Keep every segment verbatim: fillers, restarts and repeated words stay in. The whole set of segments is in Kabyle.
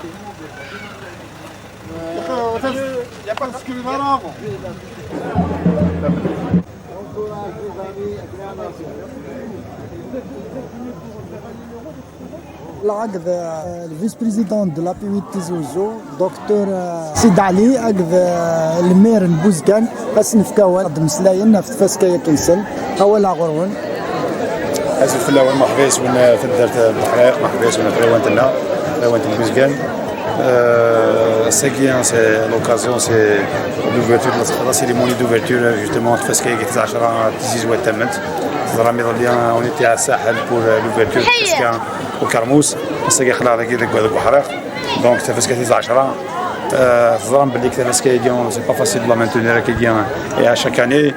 Il n'y a pas de screen avant. Là, avec le vice-président de l'A P huit Tizi Ouzou, docteur Sid Ali, avec le maire de Bouzgan, Hassan Fkawan, de Meslayen, Nafet Faskaya Kinsel, Awal Agourwen. Azul fell-awen, merḥba yes-wen taddart n Buḥriq, merḥba yes-wen tɣiwant-nneɣ, tɣiwant n Buzgan. Euh, ass-agi, c'est l'occasion, c'est l'ouverture, la cérémonie d'ouverture, justement, n tfaska-agi tis ɛecra n tzizwa n tamemt. Teẓram iḍelli, on était à Saḥel pour l'ouverture n tfaska ukermus. Ass-agi aql-aɣ dagi deg Buḥriq. Donc, tafaska tis ɛecra, euh, teẓram belli tafaska-agi, c'est pas facile de la maintenir, et à chaque année.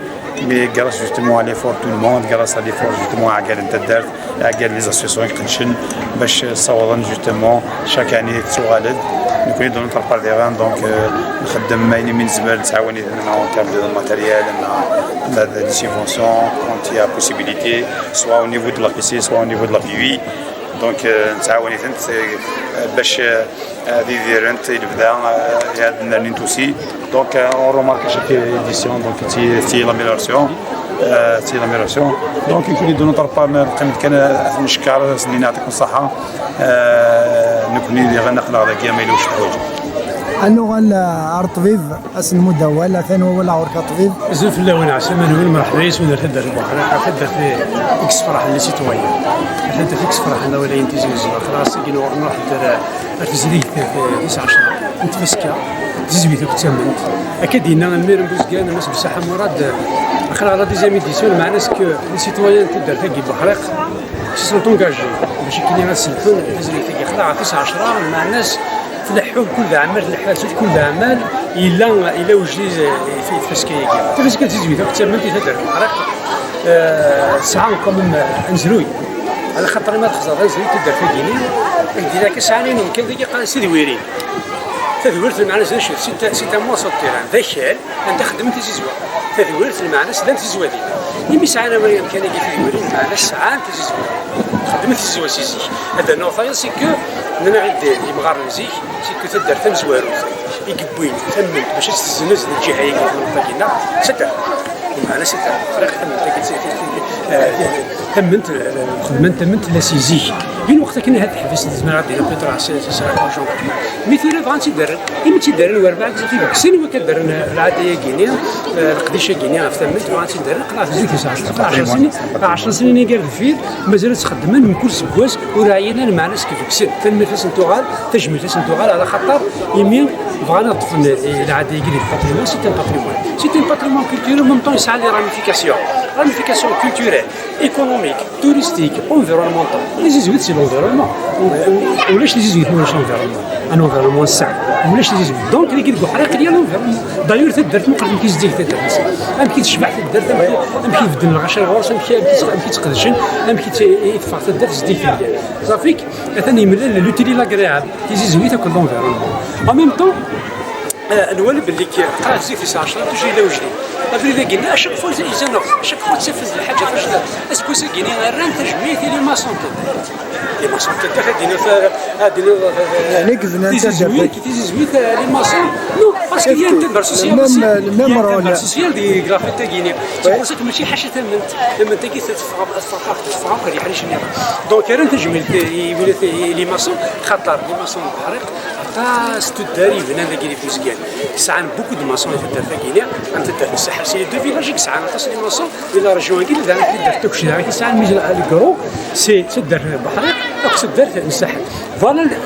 Mais grâce justement à l'effort de tout le monde, grâce à l'effort justement à Agal n taddart, à Agal les associations iqedcen, bac ssawḍen justement chaque année tettuɣal-d. Nekkni d notre part daɣen, donc, euh, nxeddem ayen umi nezmer, nettɛawan-iten en termes de matériel, en, en, des subventions quand il y a possibilité, soit au niveau de la P C, soit au niveau de la P U I. Donc, euh, nettɛawan-iten, euh, bac, euh, ad idirent i lebda, euh, ad nernint aussi. Donc, euh, on remarque à chaque édition, donc, c'est l'amélioration. Euh, c'est l'amélioration. Donc, nekkni de notre part, neqqim kan ad ncekker, ad sen-nini yeɛṭikum ṣṣeḥḥa. Euh, nekkni diɣen aql-aɣ dagi, ma yella ucekkuj. Ad nuɣal ar ṭṭbib, ad s-nmudd awal, atan wawal ɣur-k a ṭṭbib. Azul fell-awen, ɛeslama-nwen, merḥba yes-wen ar taddart n Buḥriq, ar taddart i yessefraḥen les citoyens, ar taddart i yessefraḥen awal-ayi n Tizi Uzzu, xlaṣ i nuɣal nruḥ-d ar ar tezrigt tis ɛecra n tfaska tizwit akked tamemt. Akka d-yenna lmir n Buzgan, Mass Bessaḥa Murad, aql-aɣ la deuxième édition, lmeɛna-s que les citoyens n taddart-agi n Buḥriq se sont engagés bac akken ad selḥun tazrigt-agi. Aql-aɣ tis ɛecra, lmeɛna-s tleḥḥu kul d aɛmal, tleḥḥu kul d aɛmal, yella, yella wejdid i tfaska-agi. Tafaska tizwit akked tamemt i taddart n Buḥriq, euh, tesɛa quand même, euh, amezruy. Ala xaṭer ma txeẓẓreḍ azrem n taddart-agi-nni, ad k-d-iniɣ kan sɛan ayen umkan dagi qqaren-as tadwirin. Tadwirt lmeɛna-s d acu? C'est un morceau de terrain, d akal anda xeddmen tizizwa. Tadwirt lmeɛna-s llant tizwatin. Imi sɛan awal amkan-agi tadwirin, lmeɛna-s sɛan tizizwa. Xeddmen tizizwa si zik. Ad d-rnuɣ tayeḍ, c'est que nnan-aɣ-d yimɣaren n zik, c'est que taddart tamezwarut i yewwin tamemt bac ad tt-tezzenz di lǧiha-agi, tamemt-agi-nneɣ, taddart. Lmeɛna-s taddart. Friɣ tamemt-agi, tamemt, xedmen tamemt la si zik. Di lweqt akken ahat teḥbes, tezmer ad d-iniɣ peut-être s, s, s, s, mi tura bɣan tt-id-rren, imi tt-id-rren werbaɛ gzat i deg-sen, wakka d-rren lɛada-agi-nni, eh, leqdic-agi-nni ɣef tamemt, bɣan tt-id-rren, aql-aɣ zik, ɛecra snin, ɛecra snin-agi ar deffir, mazal ad tt-xeddmen mkul seg wass, ur ɛyin ara, lmeɛna-s deg-sen. Tanemmirt-asen tuɣal, tajmilt-asen tuɣal, ala xaṭer imi bɣan ad ṭṭfen, eh, lɛada-agi di patrimoine, c'est un patrimoine. C'est un patrimoine culturel, en même temps, yesɛa les ramifications. Ramifications culturelles, économiques, touristiques, environnementales. Tizizwit, c'est l'environnement. U-, u-, ulac tizizwit ma ulac l'environnement. Un environnement sain. Ulac tizizwit. Donc, dagi deg uḥriq, il y a l'environnement. D'ailleurs, taddart, muqel amek i zeddiget taddart-nsen. Amek i tecbeḥ taddart, amek, amek i bedden lɣaci ɣur-s, amek, amek i tt-, amek i tt-qedcen, amek i tt-, i teffeɣ taddart zeddiget. Safi, atan yemlal l'utile et l'agréable. Tizizwit akked l'environnement. En même temps, euh, nwala belli k-, qrib zik tis ɛecra, toujours yella wejdid. Abrid-agi-nni, à chaque fois, izan-aɣ, à chaque fois, ttafent lḥaǧa, aseggas-agi-nni, rran tajmilt i les maçons n taddart. Les maçons n taddart, ad d-iniɣ, ad d-iniɣ, euh, tizizwit, tizizwit, euh, les maçons. Non, parce qu'il y a un timbre social aussi. Il y a un timbre social di, di la fête-agi-nni. C'est pour ça que mačči ḥaca tamemt. Tamemt-agi teffeɣ, teffeɣ, teffeɣ akk di ḥric-nni. Donc, rran tajmilt i, i, i les maçons, xaṭer les maçons n Buḥriq, aṭas n tuddar yebnan dagi di Buzgan. Sɛan beaucoup de maçons di taddart-agi-nni, am taddart n Saḥel. C'est les deux villages i yesɛan aṭas n les maçons di la région-agi, d taddart Takci, daɣen i yesɛan, mais le gros, c'est taddart n Buḥriq akked taddart n Saḥel. Voilà la,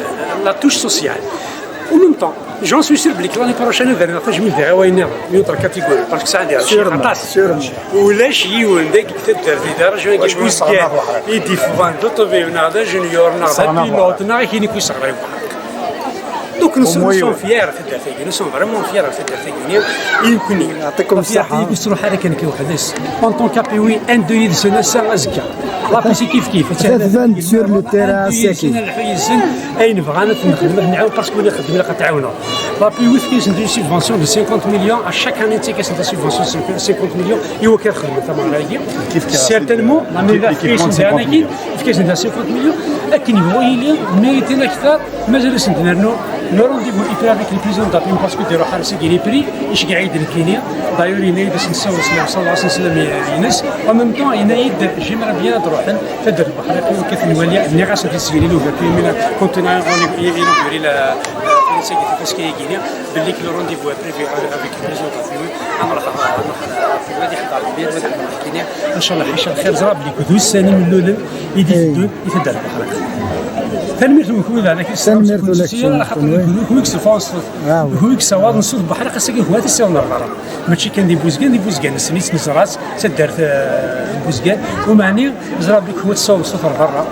la touche sociale. En même temps, j'en suis sûr belli que l'année prochaine ad rreɣ tajmilt di ɣiwayen nniḍen, une autre catégorie, parce que sɛan di aṭas. Sûrement. Ulac yiwen dagi deg taddart di la région-agi n Buzgan i d-yeffɣen d uṭbib neɣ d ajenyur neɣ d apilote neɣ akken i k-yesseɣray Buḥriq. Nous sommes, nous sommes fiers de cette affaire. Nous sommes vraiment fiers de cette affaire. Et nous, يعطيكم الصحة. Ur tettruḥ ara kan weḥd-s. En tant qu'A P W, un de yid-sen ass-a, azekka. La P C kif kif. Tban-d sur le terrain, un de yid-sen, ad nḥu yid-sen, ayen bɣan ad t-nexdem, ad nɛawen, parce que win ixeddem ilaq ad t-tɛawneḍ. La P W tefka-asen une subvention de cinquante millions, à chaque année tefka-asen la subvention de cinquante millions, i wakken ad xedmen tameɣra-agi. Certainement, la même tefka-asen cinquante millions. Tefka-asen cinquante millions, akken yebɣu yili, mériten akteṛ. Mazal asen-d-nernu, le rendez-vous est pris avec le président de la P M parce que d-iruḥ ar seg les prix, iceggeɛ-iyi-d nekkini. D'ailleurs, yenna-yi-d ad sen-nessiweḍ sslam, ṣṣallah, ad sen-nsellem i-, ines. En même temps, yenna-yi-d, j'aimerais bien ad ruḥen taddart Buḥriq, i wakken ad ten-nwali. Nniɣ-as ad t-id-sgrin ugertil, mi la continuer, on est, il est la, la, tafaska-agi-ni, belli que le rendez-vous est prévu avec le président de la P M, ad nruḥ, ad nruḥ, ad iḥḍer lbir, ad iḥḍer nekkini. Ncallah, ḥaca lxir, ẓra belli d ussan imellulen i d-iteddun. I taddart Buḥriq. Tanemmirt-nwen kunwi daɣen, ak-, tanemmirt ula d kunwi, kunwi i yessufɣen ṣṣut. Kunwi i yessawaḍen ṣṣut n Buḥriq, ass-agi kunwi i t-yessawaḍen ar berra. Mačči kan di Buzgan, di Buzgan, nessen-itt, neẓra-tt, taddart, eh, n Buzgan. Umeɛni, ẓra belli kunwi tessawaḍen ṣṣut ar berra.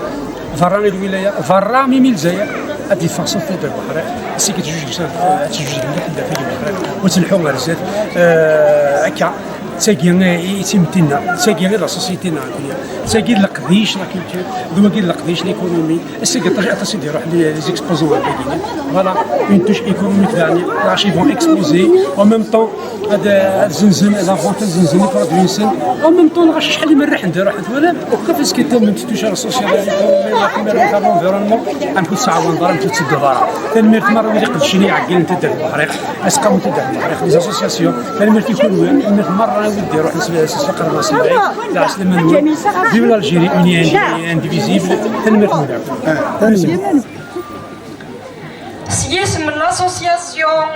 Berra i lwilaya, berra mimi Lezzayer, ad d-yeffeɣ ṣṣut taddart Buḥriq. Ass-agi tejjujeg, ad tejjujeg mliḥ taddart-agi Buḥriq. Ur tleḥḥu ɣer zdat. Eh, akka. D tagi i d timetti-nneɣ, d tagi i d la société-nneɣ, d tagi d leqdic, la culture, d wagi d leqdic, l'économie. Ass-agi aṭas, aṭas i d-iruḥ les, les exposants ar dagi. Voilà, une touche économique daɣen, lɣaci vont exposer, en même temps, ad, ad zenzen, la vente ad zenzen les produits-nsen, en même temps, lɣaci acḥal imerriḥen d-iruḥen, twalam? Au cas, est-ce que tu touches à la société, à l'économie, à la commerce, à l'environnement, amek ur tettɛawaneḍ ara, amek ur tettedduḍ ara? Tanemmirt merra wid iqeddcen i iɛeggalen n taddart Buḥriq. Aseqqamu n taddart Buḥriq, les associations, tanemmirt i kunwi, tanemmirt merra i wid d-iruḥen s, s, s lqerban s lɛid, lɛeslama-nwen. Vive l'Algérie unie et indivisible, tanemmirt-nwen. S yisem n l'association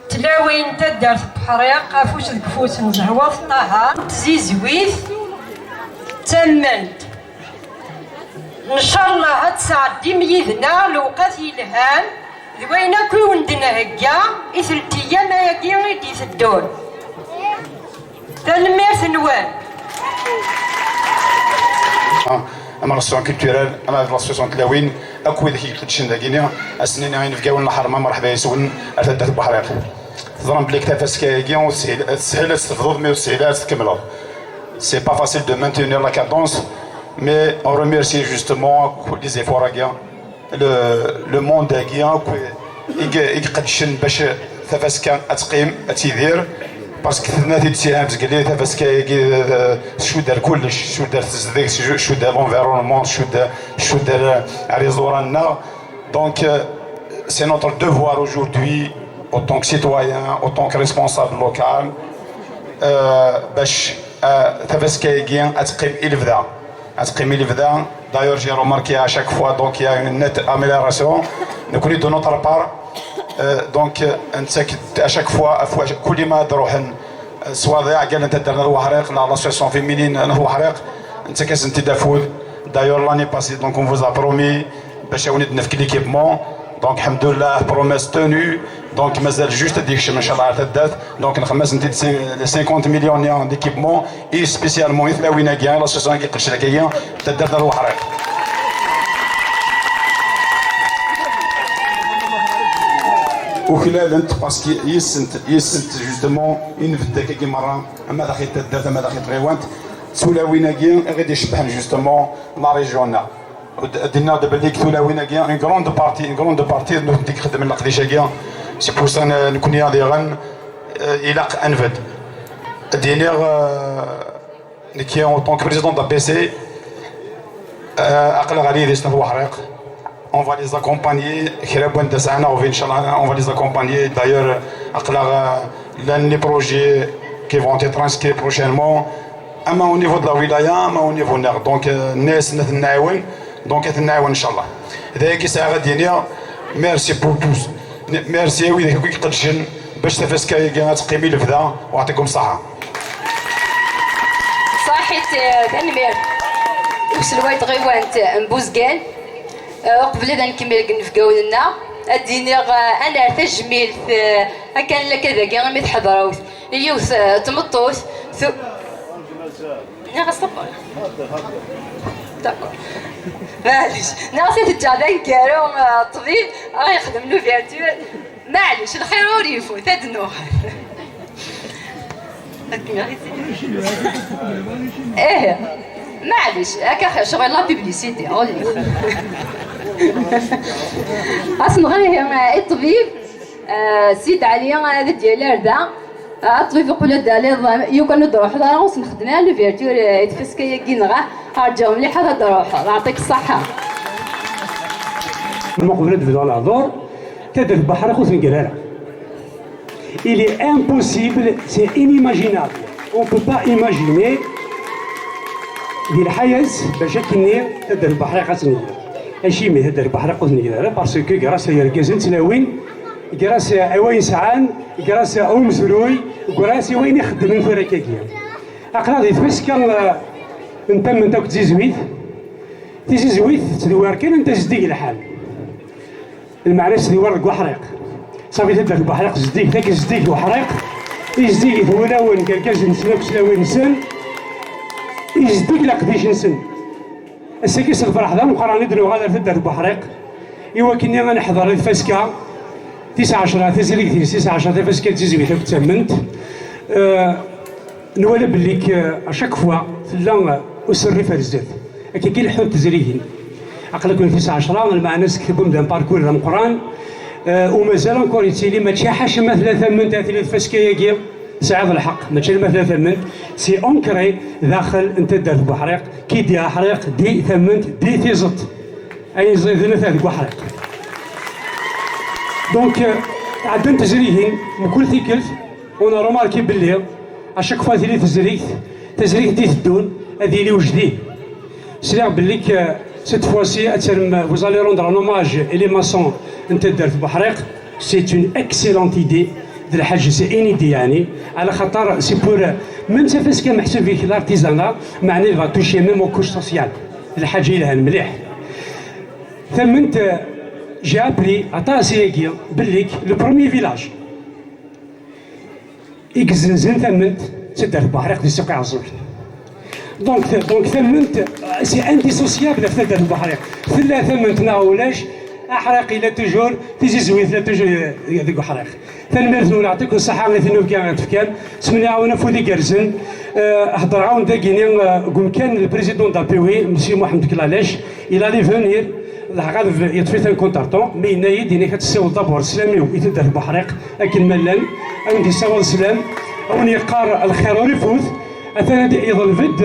Tlawin taddart Buḥriq, afus deg ufus n Zehwa Ṭaher, n tzizwit d tammalt. Ncallah ad tesɛeddim yid-neɣ lewqat yelhan d wayen akk i wen-d-nhegga i telt ayyam ayagi i d-iteddun. Tanemmirt-nwen. Ama l'association culturelle, ama d l'association Tlawin, akk wid i iqeddcen dagini, ass-nni inebgawen lḥerma, merḥba yes-wen ar taddart Buḥriq. Teẓram belli tafaska-agi ur teshil, teshel ad tt-tebduḍ, mais ur teshil ad tt-tkemmleḍ. C'est pas facile de maintenir la cadence, mais on remercie justement les efforts-agi, le, le monde-agi akk i, i iqeddcen bac tafaska ad teqqim, ad tidir, parce que tenna-t-id Siham zgelli, tafaska-agi, euh, tcudd ar kullec, tcudd ar tezdeg, tcudd ar l'environnement, tcudd, tcudd ar, ar iẓuran-nneɣ. Donc, euh, c'est notre devoir aujourd'hui, autant que citoyen, autant que responsable local, euh, bac, euh, tafaska-agi ad teqqim i lebda. Ad teqqim i lebda. D'ailleurs, j'ai remarqué à chaque fois, donc, il y a une nette amélioration. Donc, de notre part, euh, donc, euh, à chaque fois, à fois, كل ما تروحن swaḍeɛ, قال أنت درنا الوحريق، la, l'association féminine الوحريق، أنت كاس أنت دافود. D'ailleurs, l'année passée, donc, on vous a promis باش وني نفك l'équipement. Donc, الحمد لله, promesse tenue. Donc, مازال juste ديك الشمس إن شاء الله على تدات. Donc, نخمس أنت les cinquante millions d'équipement. Et spécialement, إثلاويناكيا، l'association كي قلت لك هي تدرنا الوحريق. وخلال انت، parce que يسنت، يسنت justement، إن في الدكاكي مرة، أما داخل تدات، أما داخل تغيوانت. Tulawin-agi i ɣ-d-icebbḥen justement la région-nneɣ. Dinna d belli tulawin-agi, une grande partie, une grande partie n nutenti ixeddmen leqdic-agi. C'est pour ça nekkni ad iɣen, euh, ilaq ad nbedd. Ad d-iniɣ, euh, nekki en tant que président de l'A P C, euh, aql-aɣ ɣer yidis n At Weḥriq. On va les accompagner. Kra n wanda sɛan aɣbel, inchallah, on va les accompagner. D'ailleurs, aql-aɣ, euh, llan les projets qui vont être inscrits prochainement. Ama au niveau de la wilaya, ama au niveau nneɣ. Donc, euh, nnas ad ten-nɛawen. Donc, ad ten-nɛawen, inchallah. D ayagi sɛiɣ ad d-iniɣ. Merci pour tous. Merci i wid akk i iqeddcen bac tafaska-agi ad teqqim i lebda. Wa yɛṭikum ṣṣeḥḥa. Ṣaḥit, eh, tanemmirt i uselway n tɣiwant n Buzgan. Eh, uqbel ad nkemmel deg inebgawen-nneɣ, ad d-iniɣ, eh, ad nerr tajmilt, eh, akken akka dagi imi tḥedremt i yiwet, eh, tmeṭṭut tu-, nniɣ-as ṭebber. D'accord. Maɛlic, neɣ ad teǧǧeḍ aneggaru, eh, ṭṭbib, ad yexdem l'ouverture. Maɛlic, lxir ur ifut, ad nuɣal. Ih, maɛlic, akka xir, ccɣel la publicité, ɣur-i. Ad s-nɣer ihi, eh, i ṭṭbib, eh, Sid Ɛli, eh, ad d-yali ar da. Ah, ṭṭbib, uqbel ad d-taliḍ, yukan ur d-ruḥeḍ ara, ur s-nexdem ara l'ouverture, eh, i tfaska-agi, neɣ? Rǧu mliḥ, ad d-ruḥeḍ, yeɛṭik ṣṣeḥḥa. Meqbel ad d-bduɣ lehdur, taddart n Buḥriq ur tengir ara. Il est impossible, c'est inimaginable. On peut pas imaginer di lḥayat bac akken-nni taddart n Buḥriq ad tengir. Acimi taddart n Buḥriq ur tengir ara? Parce que grâce à yergazen d tlawin, grâce i wayen sɛan, grâce i umezruy, grâce i wayen i xeddmen tura akkagi. Aql-aɣ di tfaska, eh, n tamemt akked tzizwit. Tizizwit tettdewwir kan anta zeddig lḥal. Lmeɛna-s di war deg uḥriq. Safi taddart n Buḥriq zeddiget, akken zeddiget uḥriq, i zeddiget wulawen n yergazen-nsen akked tlawin-nsen, i zeddig leqdic-nsen. Ass-agi s lferḥ d ameqqran i d-nuɣal ar taddart n Buḥriq, i wakken ad neḥḍer i tfaska tis ɛecra, tazrigt-ines tis ɛecra, tafaska d tizwit akked tamemt. Eh, Nwala belli k-, à chaque fois, tella, euh, userrif ar zdat. Akka i leḥḥunt tezrigin. Aql-aken tis ɛecra, lmeɛna-s tektebem-d un parcours d ameqqran. Euh, u mazal encore yettili, mačči ḥaca ma tella tamemt, a tili tfaska-agi, tesɛiḍ lḥeqq, mačči ma tella tamemt, c'est ancré daxel n taddart n Buḥriq, qui dit aḥriq, dit tamemt, dit tiẓeṭ. Ayen ẓiden ata deg uḥriq. Donc, euh, ɛeddant tezrigin, mkul tikkelt, on a remarqué belli, à chaque fois tili tezrigt, tazrigt i teddun, ad yili ujdid. Sliɣ belli que, cette fois-ci, ad terrem, vous allez rendre un hommage i les maçons n taddart n Buḥriq. C'est une excellente idée. D lḥaǧa, c'est une idée, yeɛni, ɛla xaṭer, c'est pour, euh, même tafaska meḥsub i l'artisanat, meɛna il va toucher même aux couches sociales. D lḥaǧa yelhan mliḥ. Tamemt, euh, j'ai appris aṭas ayagi belli le premier village i yezzenzen tamemt d taddart n Buḥriq di Ssuq Iɛeẓẓugen. Donc, donc tamemt, euh, c'est indissociable ɣef taddart n Buḥriq. Tella tamemt neɣ ulac, aḥriq yella toujours, tizizwit tella toujours, euh, deg uḥriq. Tanemmirt-nwen, yeɛṭikum ṣṣeḥḥa i tinubga i ɣ-d-tefkam. Ttmenniɣ-awen afud igerrzen. Euh, heddreɣ-awen dagini, euh, deg umkan le président d'A P W, Monsieur Mohamed Klalec, il allait venir, dɣa yeṭṭef-it un contretemps, mais yenna-yi-d, yenna-k ad tessiwḍeḍ d'abord sslam-iw i taddart n Buḥriq, akken ma llan, ad wen-d-yessaweḍ sslam, ad wen-yeqqar lxir ur ifut, atan ad yeḍleb-d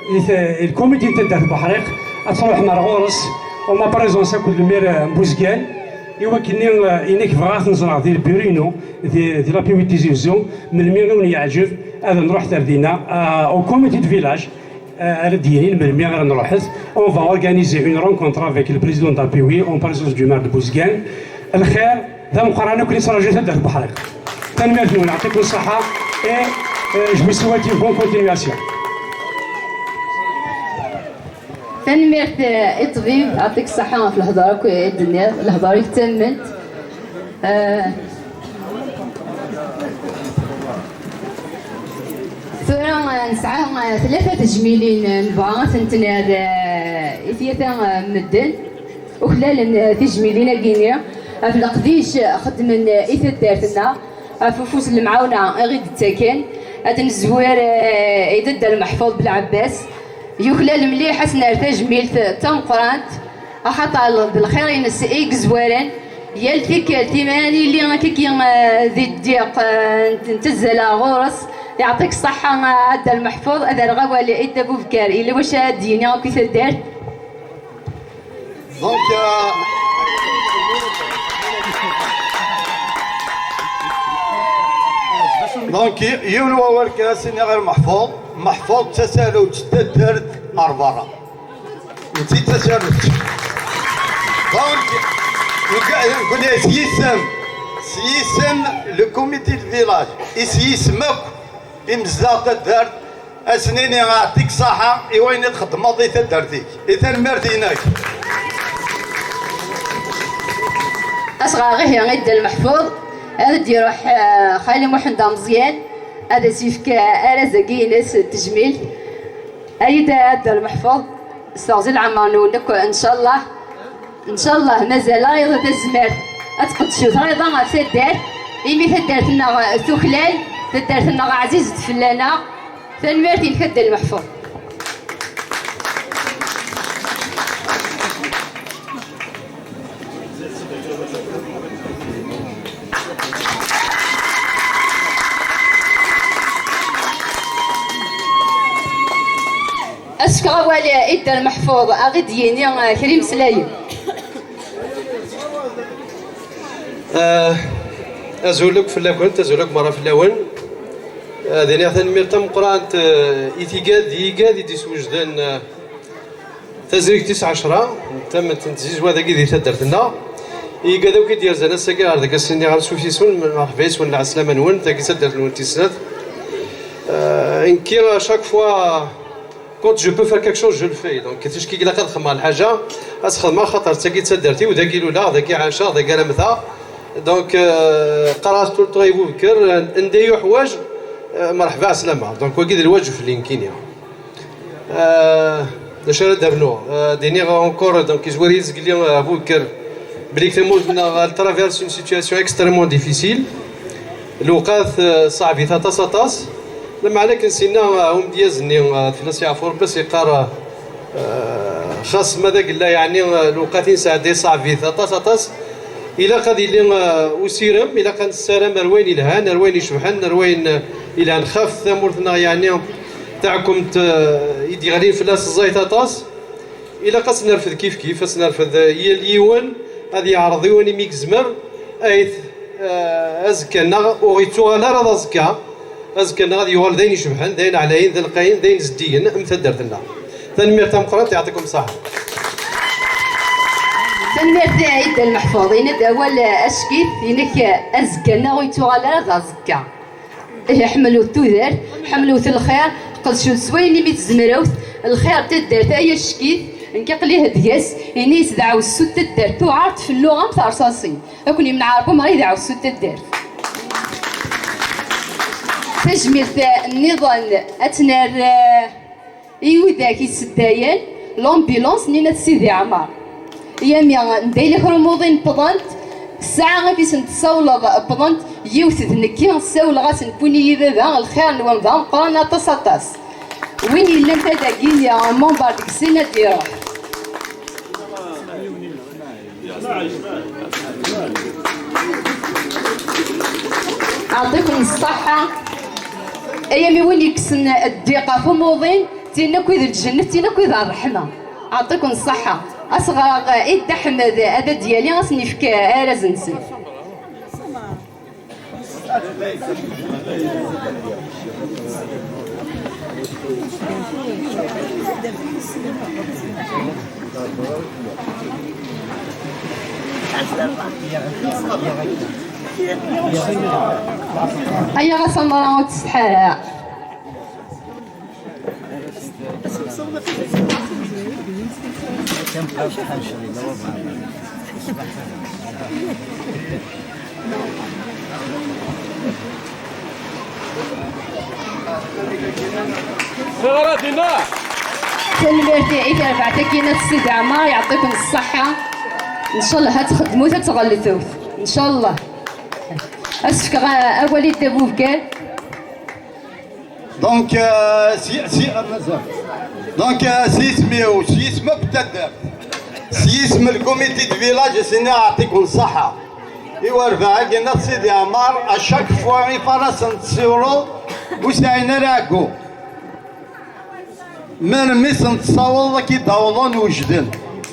i t-, i lkumiti n taddart n Buḥriq, ad truḥem ar ɣur-s, en ma présence akked le maire, euh, n Buzgan, i wakken-nni, euh, yenna-k bɣiɣ ad ten-ẓreɣ di lbiru-inu, di, di l'A P W Tizi Uzzu, melmi i wen-yeɛǧeb, ad nruḥ ar dinna, euh, au comité de village, euh, ara d-yinin melmi ara nruḥet. On va organiser une rencontre avec le président d'A P W en présence du maire de Bouzguène. Lxir d ameqqran akk i nettṛaǧu taddart n Buḥriq. Tanemmirt-nwen, yeɛṭikum ṣṣeḥḥa, et, euh, je vous souhaite une bonne continuation. Tanemmirt, eh, i ṭṭbib, yeɛṭik ṣṣeḥḥa ɣef lehḍer akk i d-tenniḍ, lehḍer-ik d tamemt. Eh, tura, eh, nesɛa, eh, tlata tejmilin, eh, nebɣa ad tent-nerr, eh, i tyata, eh, n medden. Uklalen, eh, tijmilin-agi-nni ɣef leqdic xeddmen, eh, i taddart-nneɣ, ɣef ufus n lemɛawna i ɣ-id-ttaken. Ad nezwir, eh, i Dda Lmeḥfuḍ Belɛebbas. Yuklal mliḥ, ad s-nerr tajmilt d tameqqrant, axaṭer d lxir-ines i yezwaren. Yal tikkelt, imi ara nili akkagi, eh, di ddiq, eh, n, n tezzala ɣur-s, yeɛṭik ṣṣeḥḥa, eh, a Dda Lmeḥfuḍ, ad rreɣ awal i Dda Bubekar, yella wacu ara d-yini akk i taddart. Donc, euh, donc, yiwen wawal kan ad s-iniɣ i Meḥfuḍ. Meḥfuḍ d tasarut n taddart ar berra. Netta d tasarut. Donc, nekkni s yisem, s yisem le comité de village, et s yisem akk imezdaɣ taddart, ad s-nini yeɛṭik ṣṣeḥḥa i wayen i txeddmeḍ i taddart-ik. I tanemmirt-inek. Asɣar ihi i Dda Lmeḥfuḍ, ad d-iruḥ, eh, Xali Muḥend Ameẓyan, ad as-yefk, eh, arraz-agi-ines n tejmilt. Ayda a Dda Lmeḥfuḍ, Sfeɣzi leɛmer-nwen akk, ncallah. Ncallah, mazal ɣiḍ tazmert ad tqedcew tɣiḍa ɣef taddart, imi taddart-nneɣ tuklal, taddart-nneɣ ɛzizet fell-aneɣ. Tanemmirt-inek a Dda Lmeḥfuḍ. Ad s-fkeɣ awal i Dda Lmeḥfuḍ, a ɣ-id-yini, eh, kra imeslayen. Ah, azul akk fell-akent, azul akk merra fell-awen. Ad iniɣ tanemmirt tameqqrant, eh, i tigad, i yigad i d-iswejden, eh, tazrigt tis ɛecra n tamemt n tzizwa dagi di taddart-nneɣ. I yigad akk i d-yerzan ass-agi ɣer deg ass-nni ɣer Sufisel, merḥba yes-wen, lɛeslama-nwen, tagi d taddart-nwen tis snat. Euh, nekki, à chaque fois, quand je peux faire quelque chose, je le fais. Donc, ticki ilaq ad xedmeɣ lḥaǧa, ad xedmeɣ, xaṭer d tagi d taddart-iw, dagi luleɣ, dagi ɛaceɣ, dagi ara mmteɣ. Donc, euh, qqareɣ-as tout le temps i Bubekkel, anda i yuḥwaǧ, euh, merḥba, ɛeslama. Donc, wagi d lwaǧeb fell-i nekkini. Euh, d acu ara d-rnuɣ? Euh, d-iniɣ encore, donc, yezwar-iyi zgelli, euh, Bubekkel, belli tamurt-nneɣ, elle traverse une situation extrêmement difficile. Lewqat, euh, ṣaɛbit aṭas, aṭas. Lameɛna akken sinna, euh, umedyaz-nni, euh, fell-as yeɛfu Rebbi, as-yeqqar, euh, xas ma d agella, yeɛni, euh, lewqat i nesɛedday ṣaɛbit aṭas, aṭas, ilaq ad yili, euh, usirem, ilaq ad nessaram ar wayen ilhan, ar wayen icebḥen, ar wayen, euh, ilhan xef tamurt-nneɣ, yeɛni taɛkemt, euh, i d-yeɣlin fell-as ẓẓayet aṭas. Ilaq ad s-nerfed kif kif, ad s-nerfed, eh, yal yiwen ad yeɛreḍ i wayen umi yezmer, ayt, eh, azekka-nneɣ ur yettuɣal ara d aẓekka. Azekka-nneɣ ad yuɣal d ayen icebḥen, d ayen ɛlayen, d alqayen, d ayen zeddigen am taddart-nneɣ. Tanemmirt tameqqrant, yeɛṭikum ṣṣeḥḥa. Tanemmirt i Dda Lmeḥfuḍ, yenna-d awal, eh, ackit, yenna-k, eh, azekka-nneɣ ur yettuɣal ara d aẓekka. Ihi ḥemmlet tudert, ḥemmlet lxir, qedcet s wayen imi tzemrewt, lxir n taddart ay ackit, nekk aql-i deg-s, ini-as d aɛwessu n taddart tuɛert felluɣ am terṣaṣin. Ad ken-yemneɛ Rebbi ma d aɛwessu n taddart. Tajmilt nniḍen ad tt-nerr, eh, i widak yesseddayen l'ambulance-nni n At Sidi Ɛmer. Yami, n Dayla Krumuḍin wwḍent, ssaɛa i sen-tessawleḍ wwḍent, yiwet d nekki, ssawleɣ-asen, wwin-iyi baba, lxir-nwen d ameqqran aṭas, aṭas. Win yellan tadagi, member deg-sen ad d-iruḥ. Ɛṭiken ṣṣeḥḥa. Ay ami win yekksen ddiq ɣef umuḍin, tin akk i d lǧennet, tin akk i d ṛṛeḥma. Ɛṭiken ṣṣeḥḥa. Ad s-ɣreɣ i Dda Ḥmed ad d-yali, ad sen-yefk arraz-nsen. Aya ɣas amara ur tsetḥa ara. Tanemmirt i terbaɛt-agi n At Sidi Ɛmer, yeɛṭiken ṣṣeḥḥa. Ncallah ad txedmut, ad tɣelltut. Ncallah. Ad s-fkeɣ awal i Dda Bubekal. Donc, euh, si, si, euh, donc, euh, s yisem-iw, s yisem akk n taddart, s yisem n le comité de village, ad s-iniɣ yeɛṭiken ṣṣeḥḥa. I werbaɛ-agi n At Sidi Ɛmer, à chaque fois, ifaras-nsen tessiwleḍ, ur sɛin ara ɛeggu. Melmi sen-tessawḍeḍ ad k-id-awḍen wejden.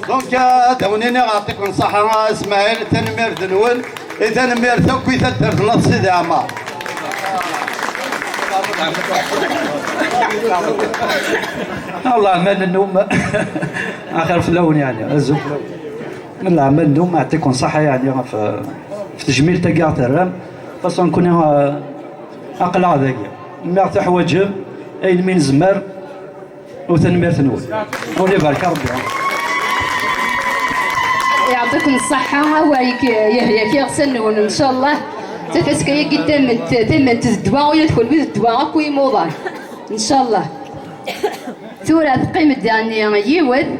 Donc, ad awen-iniɣ yeɛṭiken ṣṣeḥḥa, a Smaɛil, tanemmirt-nwen, i tanemmirt akk i taddart n At Sidi Ɛmer. Allah, aman nnum, axir fell-awen, yeɛni, azul fell-awen. Leɛmal-nwen, yeɛṭiken ṣṣeḥḥa, yeɛni, ɣef, ɣef tejmilt-agi i ɣ-terram. Faṣun, nekkni, eh, aql-aɣ dagi. Mi ɣ-teḥwaǧem, ayen mi nezmer, u tanemmirt-nwen. U ibarek Rebbi. Yeɛṭiken ṣṣeḥḥa, awa-, yehya-k iɣsan-nwen, ncallah. Tafaska-agi tament, tament d ddwa, ula d kenwi d ddwa, akk i yimuḍan. Ncallah. Tura teqqim-d daɣen yiwet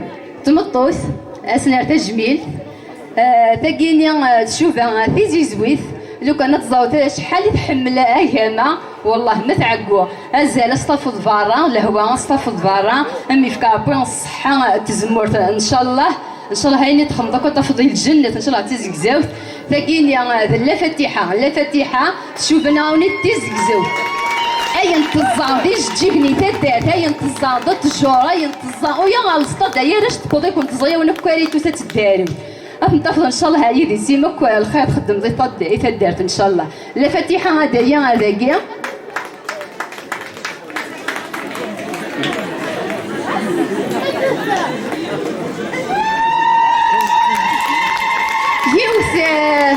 tmeṭṭut, ad s-nerr tajmilt. Eh, tagini, eh, tcuba tizizwit. Lukan ad teẓreḍ acḥal i tḥemmel agama, wallah ma tɛeggu. Azal ad s-tafeḍ berra, lehwa ad s-tafeḍ berra, am yefka Ṛebbi ṣṣeḥḥa, tezmurt, ncallah. Ncallah ayen i txedmeḍ akk ad tafeḍ di lǧennet, ncallah d tizegzawt. Tagini, eh, d La Fatiḥa. La Fatiḥa tcuba-aɣ-n d tizegzawt. Ayen teẓẓa d ijeǧǧigen i taddart, ayen teẓẓa d ttjur, ayen teẓẓa uya ɣer lestad, ay arrac tewweḍ-iken tẓa-yawen akk ar i tusa teddaremt. Ad ten-tafeḍ ncallah yid-s imi akk lxir txeddmeḍ i tad-, i taddart ncallah. La Fatiḥa ad aya ad agi. Yiwet, eh,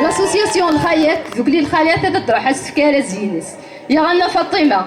l'association Lxayat, tdukli Lxayat ad d-truḥ ad s-tefk arraz-ines. Yeɣ Anna Faṭima.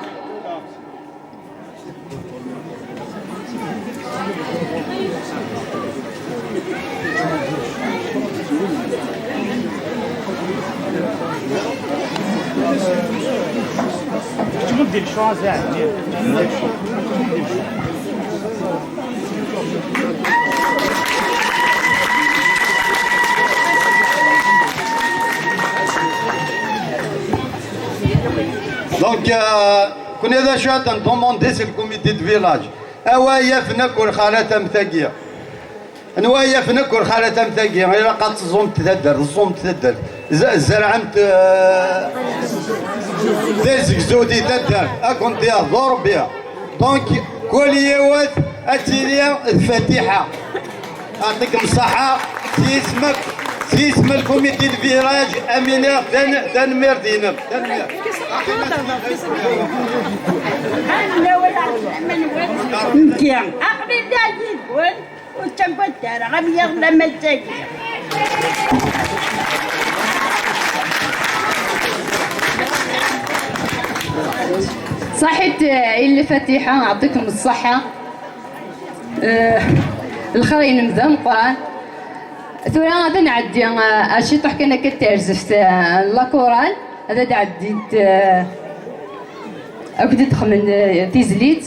Donc, euh, كنا ذا شو هذا نضمون ديس الكوميتي دو فيلاج. أوا يا فنك والخالة تمتاقية. Anwa ay yafen akk lxalat am tagi? Ilaq ad teẓẓumt taddart, teẓẓumt taddart. Z-, tzerɛemt, eh, tazegzewt i taddart, ad kent-yehḍu Ṛebbi. Donc, kul yiwet ad tili d Fatiḥa. Yeɛṭikem ṣṣeḥḥa, s yisem-, s yisem lkumiti de virage, Amini, tan-, tanemmirt-inem. Tanemmirt. Nekki, aql-i da yid-wen. Ur ttaggadet ara, am yiḍ lamma d tagi. Ṣaḥit, eh, i La Fatiḥa, yeɛṭikem ṣṣeḥḥa. Eh, lxir-inem d ameqqran. Tura ad nɛeddi, eh, ar ciṭuḥ kan akka d tarzeft, eh, n la chorale. Ad d-ɛeddint, eh, akked d-xedmen, eh, tizlit.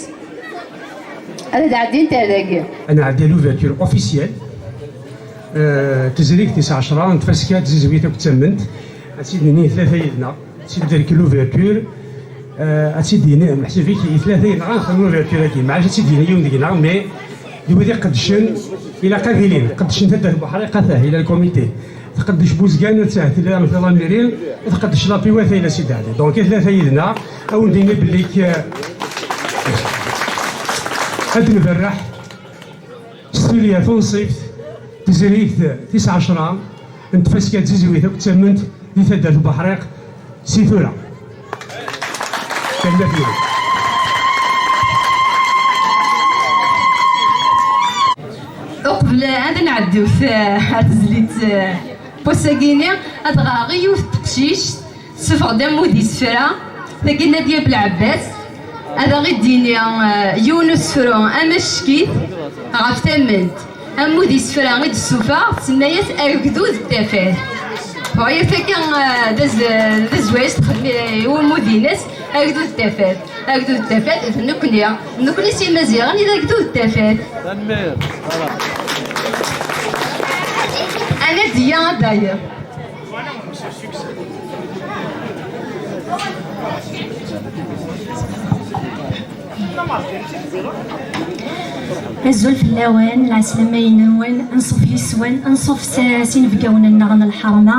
Ad d-ɛeddint ar dagi. Ad nɛeddi à l'ouverture officielle. Eh, tezrigt tis ɛecra n tfaska tizizwit akked tamemt. Ad tt-id-nini tlata yid-neɣ. Ad tt-id-terk l'ouverture. Eh, ad tt-id-yini, meḥsub-ik, i tlata yid-neɣ ad nexdem l'ouverture-agi. Maɛlic ad tt-id-yini yiwen deg-neɣ, mais d wid iqeddcen, ilaq ad ilin. Qeddcen taddart Buḥriq, atah, ila lkumiti. Tqeddec Buzgan, attah, tella la mairie, tqeddec la Piwat, ila Sidi Ɛli. Donc, i tlata yid-neɣ, ad wen-d-ini belli k-, ad nberreḥ s tulya tunṣibt, tezrigt tis ɛecra n tfaska tizizwit akked tamemt di taddart Buḥriq, si tura. Tanemmirt-nwen. Uqbel ad nɛeddi ar tezlit, eh, n wass-agi-ni, ad ɣreɣ i yiwet n teqcict, tessufeɣ-d ammud isefra, tagi Nadia Belɛebbas, ad aɣ-id-yini, eh, yiwen n usefru amack-it ɣef tamemt. Ammud isefra i d-tessufeɣ, tsemma-yas Agdud n Tafat. Bɣiɣ akka, eh, d az-, d azwaj texdem i, i ummud-ines, Agdud n Tafat. Agdud n Tafat, d nekkni. D nekkni s Imaziɣen i d Agdud n Tafat. Tanemmirt. Voilà. Anadia d'ailleurs. Azul fell-awen, lɛeslama-inem, anṣuf yes-wen, anṣuf s, s inebgawen-nneɣ n lḥerma.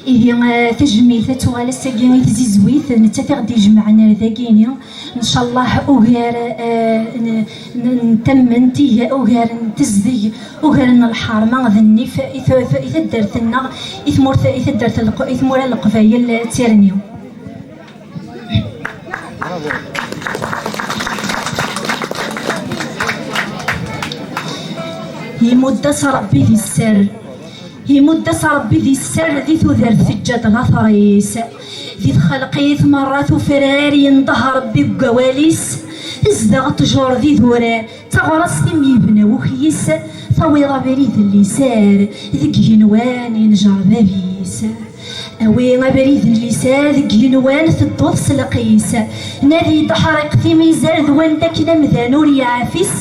Ihi, eh, tajmilt ad tuɣal ass-agi i tzizwit, nettat i ɣ-d-ijemɛen ar dagini. Ncallah ugar, eh, n, n, n tamemt, iga-, ugar n tezdeg, ugar n lḥerma d nnif i t-, i taddart-nneɣ, i tmurt, i taddart n Leq-, i tmura n Leqbayel d tirni. Imudd-as Ṛebbi di sser. Imudd-as Ṛebbi di sser, di tudert teǧǧa-d later-is. Di txelqit merra tufrar, yendeh Ṛebbi deg wawal-is. Tezdeɣ ṭṭjur d idurar, d taɣrast imi yebna wukyis. Tawiḍ abrid n liser deg yigenwan yenjer bab-is. Awi abrid n liser deg yigenwan tedduḍ s lqis. Nadi-d ḥriq timizar d wanda akken amdan ur yeɛfis.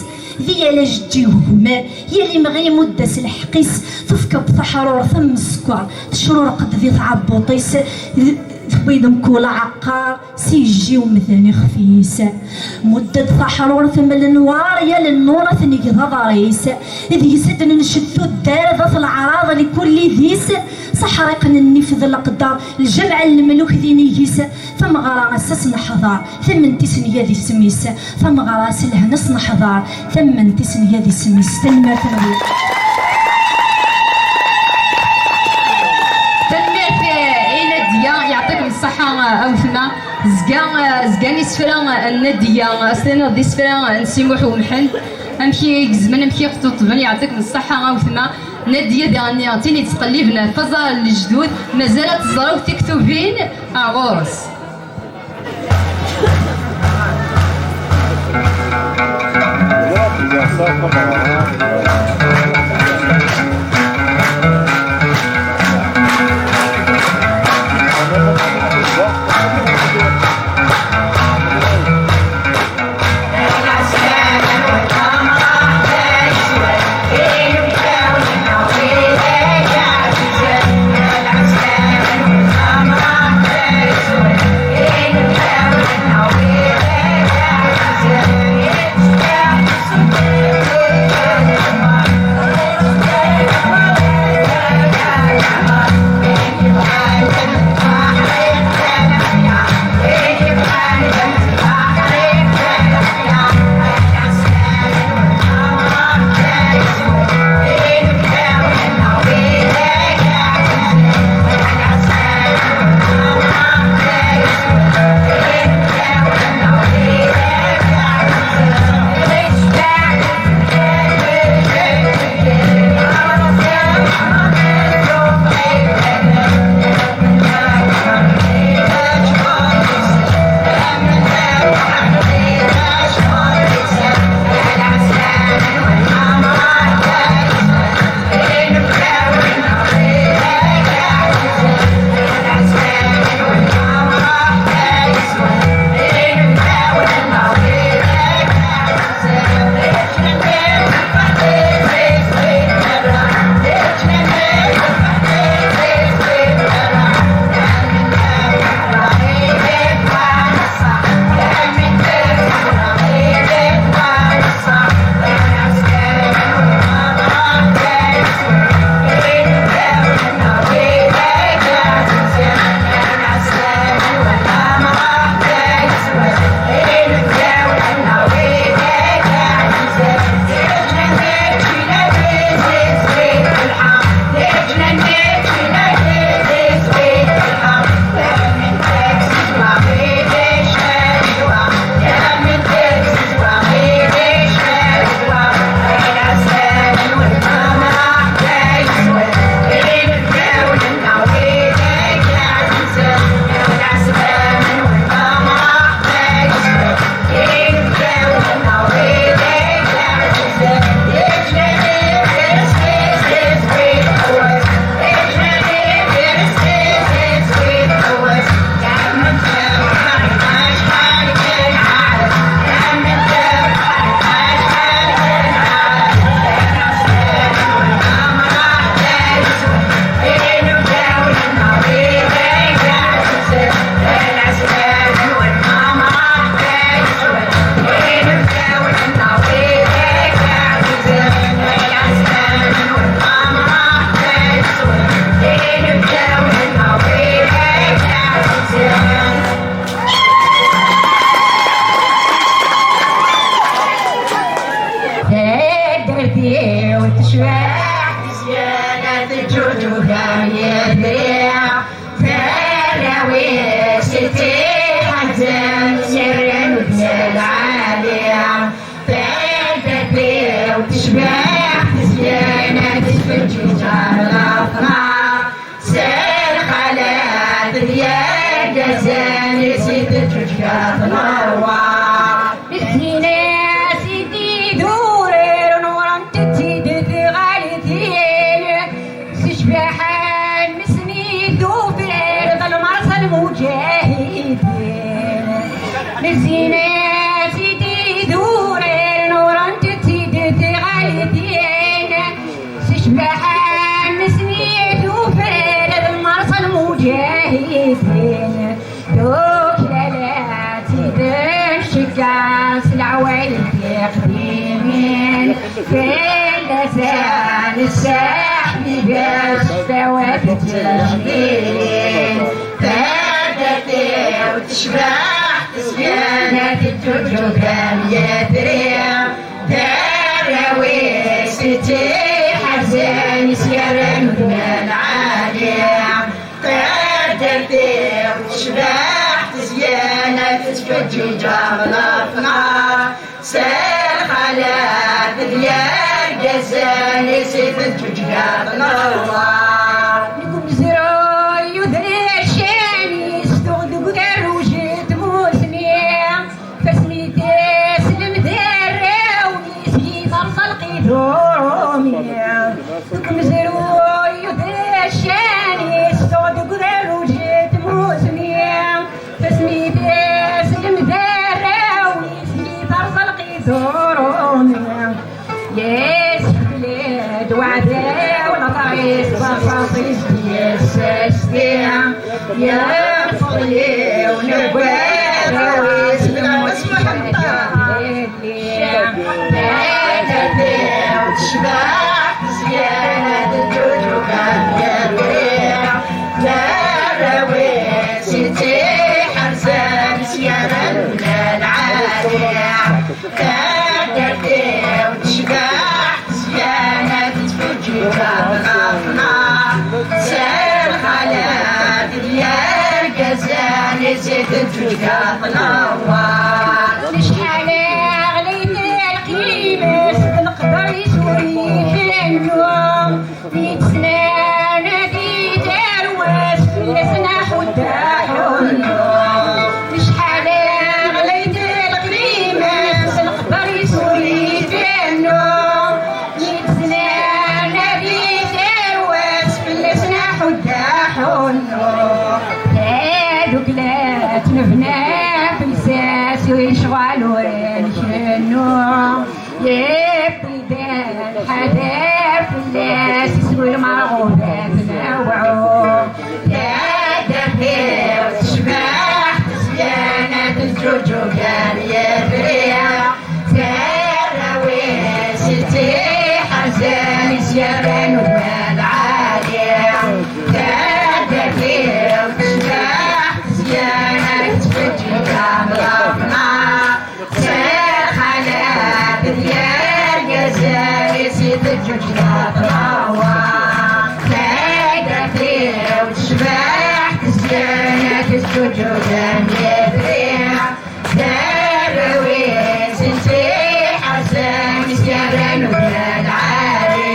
Di yal ajeǧǧig ugmer, yal imɣi imudd-as lḥeqq-is. Tefkeḍ taḥrurt am sskeṛ, tecrurqeḍ di tɛebbuṭ-is. D-, tewwi-d mkul aɛeqqar. Si yejji umdan ixef-is. Mudd-d taḥrurt m lenwar, yal nnur ad t-neg d aḍar-is. Deg-s ad d-nenced tuddar, d at leɛraḍ lkul idis. S aḥriq n nnif d leqder, lǧameɛ n lemluk d inig-is. Tameɣra ass-a s neḥḍer, tamment-is nga d isem-is. Tameɣra s lehna s neḥḍer, tamment-is nga d isem-is. Tanemmirt-nwen. Tanemmirt, eh, i Nadia, yeɛṭikem ṣṣeḥḥa, eh, a wetma. Zga, eh, zgan isefra, eh, n Nadia, eh, s tiniḍ d isefra, eh, n Si Muḥ Umḥend. Amek i gezmen, amek i ṭṭuṭben, yeɛṭikem ṣṣeḥḥa a wetma. Nadia diɣen d tin yettqelliben ɣef aẓar n lejdud, mazal ad teẓrew tiktubin, eh, ɣur-s. Taddart-iw tecbeḥ, tezga teǧǧuǧug am yebri. Tarraw-is ittiḥazen, sirren udem lɛali. Taddart-iw tecbeḥ, tezyen ad tfeǧǧeǧ ɣer lexmar. S lxalat d yergazen, i s-itteǧǧuǧ gat leṛwaḥ. Zzin-as-id idurar, nurant-tt-id. Zzin-as-id idurar, nurent-tt-id tiɣaltin, s ccbaḥa-nsen i tufrar d lmerṣa n lmuǧahidin. Tuklal ad tt-id-nceggeɛ s leɛwayed tiqdimin, fell-as ad nesseḥbiber s ccfawat d tejmilin. Taddart-iw tecbeḥ, tezga la teǧǧuǧug am yetri, d arraw-is i tt-iḥerzen, i s-yerran udem lɛali. Taddart-iw tecbeḥ, tezga la tettfeǧǧiǧ am lefnar, s lxalat d yergazen-is i teǧǧuǧeg tnewwar. Deg umezruy udercan-is tuɣ deg ugerruj n tmusni, fasmi d-islem d arraw-is i terẓa lqidumi. Deg umezruy udercan-is tuɣ deg ugerruj n tmusni, fasmi d-islem d arraw-is i terẓa lqidumi. Yesfel-d uɛdaw leḍris, baṣaṣ-is d-yessasti. Yefḍel-iw newwad-is, lmut tecbeḥ, tezga la teǧǧuǧug am yetri, d arraw-is i tt-iḥerzen, i s-yerran udem lɛali. Taddart-iw tecbeḥ, tezga la tettfeǧǧiǧ am lefnar, s lxalat d yergazen-is i teǧǧuǧeg tnewwar. Acḥal ɣlayet lqima-s, d leqder-is ur ikennu. Yettnana di tarwa-s, fell-asen aḥuddu aḥunnu. Acḥal ɣlayet lqima-s, leqder-is ur ikennu. Yettnana di tarwa-s, fell-asen aḥuddu aḥunnu. Tadukla tebna fell-as, lecɣal ur nkennu. Yewwi-d lḥader fell-as, iswi lmerɣub ad newɛu. Taddart-iw tecbeḥ, tezga la teǧǧuǧug am yetri, d arraw-is i tt-iḥerzen, i s-yerran udem lɛali. Taddart-iw tecbeḥ, tezga la tettfeǧǧiǧ am lefnar, s lxalat d yergazen-is i teǧǧuǧeg tnewwar. Taddart-iw tecbeḥ, tezga la teǧǧuǧug am yetri, d arraw-is i tt-iḥerzen, i s-yerran udem lɛali.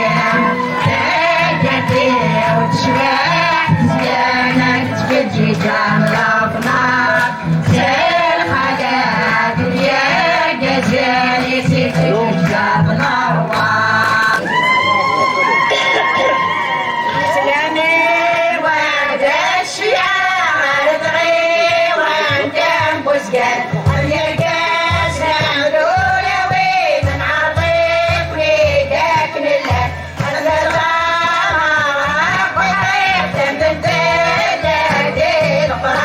Taddart-iw tecbeḥ, tezga la tettfeǧǧiǧ am lefnar, s lxalat d yergazen-is i teǧǧuǧeg tnewwar. Slam-iw ad cciɛeɣ ar tɣiwant n Buzgan, am yergazen d ulawin n Ɛerḍi, wid akken llan. Ad nerɣ ameɣraq, waqil tamdint tella di lqerb.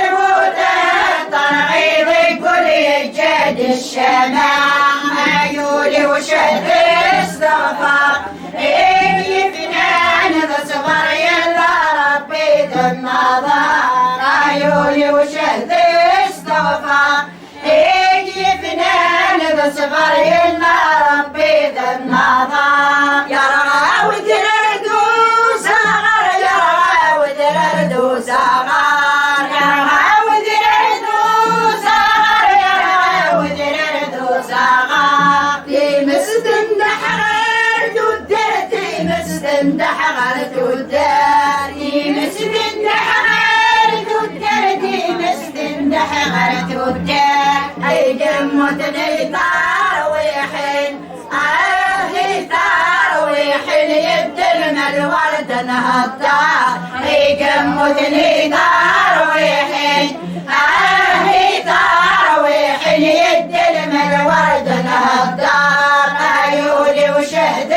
Lmuta terɣi deg wul yeǧǧa-d ccama, ay ul-iw cehd isteɣfar, i yefnan d ṣṣber yella Rebbi d nnaḍer, ay ul-iw cehd isteɣfar. Ig yefnan d ṣṣber yella Rebbi d nnaḍer. Yerɣa wedrar d uzaɣar, yerɣa wedrar d uzaɣar, yerɣa wedrar d uzaɣar, yerɣa wedrar d uzaɣar. Times tendeḥ ɣer tuddar, times tendeḥ ɣer tuddar, times tendeḥ ɣer tuddar, times tendeḥ ɣer tuddar. Ay yemmuten ay tarwiḥin, ah ay tarwiḥin, yeddel ma lwerd nhedder. Ay yemmuten ay tarwiḥin, ah ay tarwiḥin, yeddel ma lwerd nhedder. Ay ul-iw cehd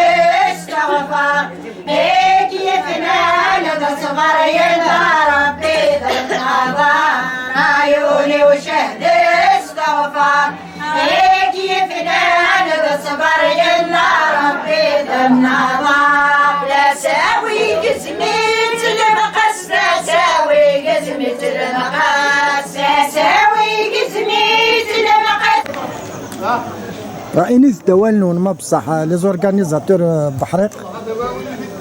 isteɣfar. Ig yefnan d ṣṣber yella Rebbi d nnaḍer, ay ul-iw cehd isteɣfar. Ig yefnan d ṣṣber yella Rebbi d nnaḍer. D asawi gezm-itt lemqas, d asawi gezm-itt lemqas, d asawi gezm-itt lemqas. Init-d awal-nwen ma beṣṣeḥ, les organisateurs, euh, Beḥriq.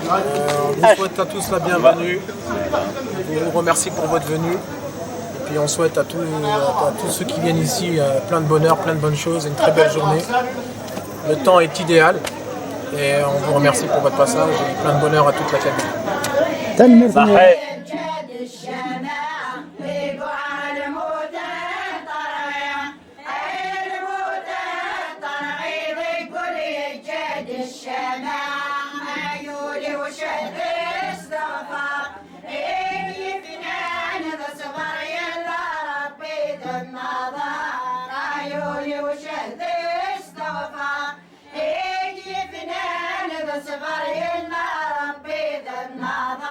On vous souhaite à tous la bienvenue. On vous remercie pour votre venue. Et puis on souhaite à tous, à tous ceux qui viennent ici euh, plein de bonheur, plein de bonnes choses, une très belle journée. Le temps est idéal et on vous remercie pour votre passage et plein de bonheur à toute la famille. Tanemmirt-nwen.